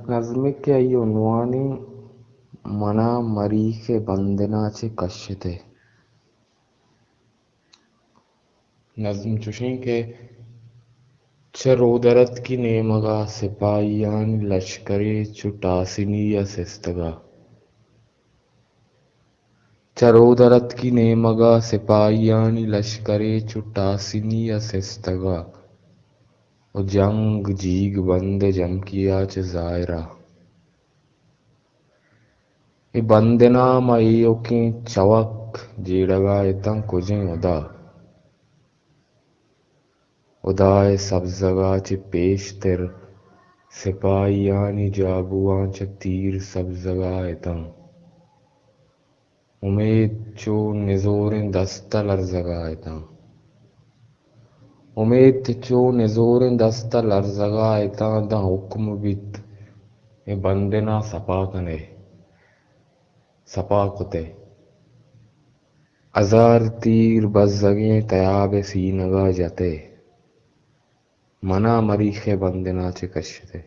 نظمے کہ آئی عنوان ایں منا مریخ ءِ بندنا چہ کشت ئے۔ نظم چوشیں کہ چہ رودرتکی نیمگا سپاہیانی لشکرے چو ٹاسنی ءَ سستگا۔ چہ رودرتکی نیمگا سپاہیانی لشکرے چو ٹاسنی ءَ سستگا و جنگ جیگ بند ءِ جمکیا چہ ظاہرا۔ اے بندنا ما ایوکیں چوک جیڑگا اتاں، کجیں ہدا؟ ہدا ءِ سبزگا چہ پیشتر سپاہیانی جابواں چہ تیر سبزگا اتاں۔ امیت چو نزوریں دست ءَ لرزگا اتاں۔ امیت چو نزوریں دست ءَ لرزگا اتاں، داں حکم بیت اے بندنا سپا کن ئے، سپا کت ئے۔ ہزار تیر بزگیں تیاب ءِ سینگا جت ئے۔ منا مریخ ءِ بندنا چہ کشت ئے۔